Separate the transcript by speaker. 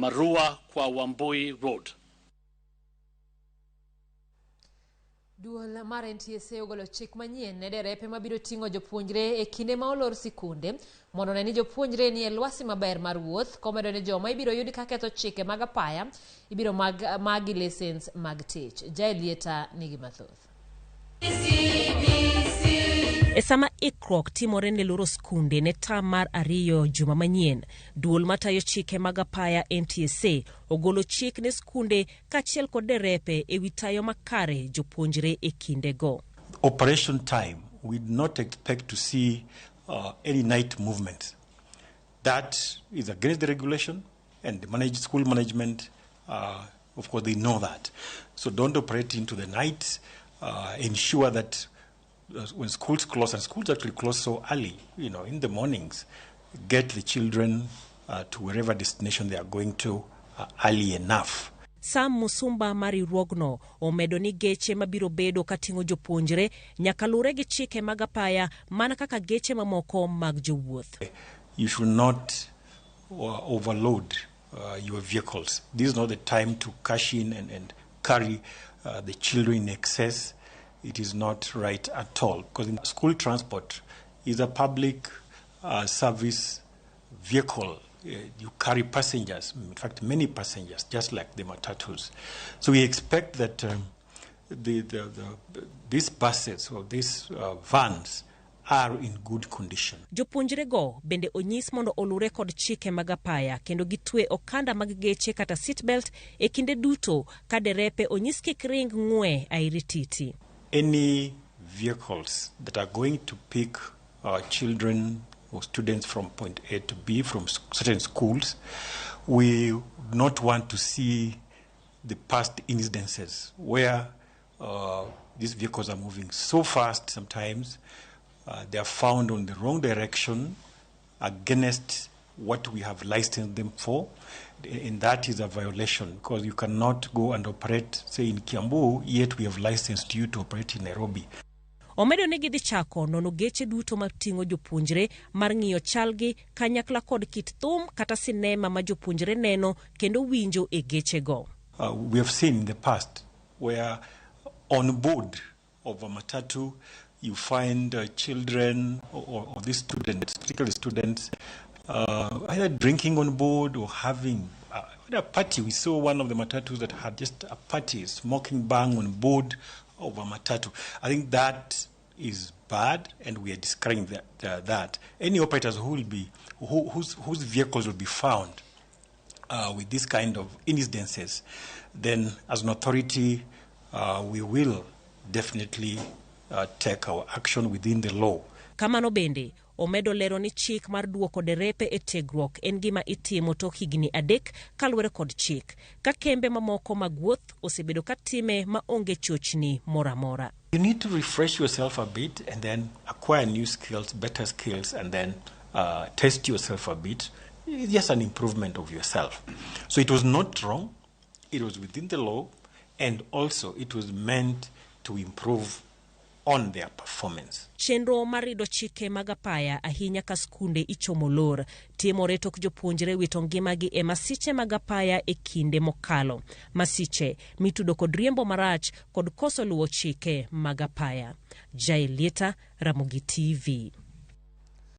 Speaker 1: Marua kwa Wambui Road.
Speaker 2: Duol mar NTSA ogolo chik manyien ne derepe mabiro ting'o jopuonjre e kinde ma olor sikunde mondo one ni jopuonjre ni e lwasi maber mar wuoth komedo ni joma ibiro yud ka ketho chike mag apaya ibiro mag magi lesens mag tich. Jael Lieta nigi mathoth.
Speaker 3: E sama ikruok timore ne loro skunde ne tam mar ariyo juma manyien, duol matayo chike mag apaya NTSA ogolo chik ne skunde kaachiel kod derepe e wi tayo makare jopuonjre e kindego.
Speaker 4: Operation time, we do not expect to see any night movement. That is against the regulation, and the managed school management, of course, they know that. So don't operate into the night. Ensure that when schools close, and schools actually close so early, in the mornings, get the children to wherever destination they are going to early enough.
Speaker 3: Sam Musumba mar riwruogno omedo ni geche mabiro bedo kating'o jopuonjre nyaka lure gi chike mag apaya mana kaka geche mamoko mag jowuoth.
Speaker 4: You should not overload your vehicles. This is not the time to cash in and carry the children in excess. It is not right at all, because school transport is a public service vehicle. You carry passengers, in fact, many passengers, just like the matatus. So we expect that these buses or these vans are in good condition.
Speaker 3: Jopuonjre go bende onyis mondo olure kod chike mag apaya kendo gitwe okanda mag geche kata seatbelt e kinde duto ka derepe onyis kik ring ng'we airititi.
Speaker 4: Any vehicles that are going to pick children or students from point A to B from certain schools, we do not want to see the past incidences where these vehicles are moving so fast sometimes. They are found on the wrong direction against what we have licensed them for, and that is a violation, because you cannot go and operate, say, in Kiambu, yet we have licensed you to operate in Nairobi.
Speaker 3: Omedo ni gidhi chako nono geche duto mating'o jopuonjre mar ng'iyo chalgi kanyakla kod kit thum kata sinema ma jopuonjre neno kendo winjo e gechego.
Speaker 4: We have seen in the past where on board of a matatu you find children or these students, particularly students, either drinking on board or having a party. We saw one of the matatus that had just a party, smoking bang on board of a matatu. I think that is bad, and we are discouraging that. Any operators whose vehicles will be found with this kind of incidences, then as an authority, we will definitely take our action within the law.
Speaker 3: Kamano bende, omedo lero ni chik mar duoko derepe e tiegruok en gima itimo tok higni 3 kaluwore kod chik, ka kembe mamoko mag wuoth osebedo ka time ma onge chochni moro amora.
Speaker 4: You need to refresh yourself a bit and then acquire new skills, better skills, and then test yourself a bit. It's just an improvement of yourself. So it was not wrong, it was within the law, and also it was meant to improve on their performance.
Speaker 3: Chenro mar rido chike mag apaya ahinya ka skunde ichomo lor timore tok jopuonjre wito ngimagi e masiche mag apaya e kinde mokalo. Masiche mitudo kod riembo marach kod koso luwo chike mag apaya. Jael Lieta, Ramogi TV.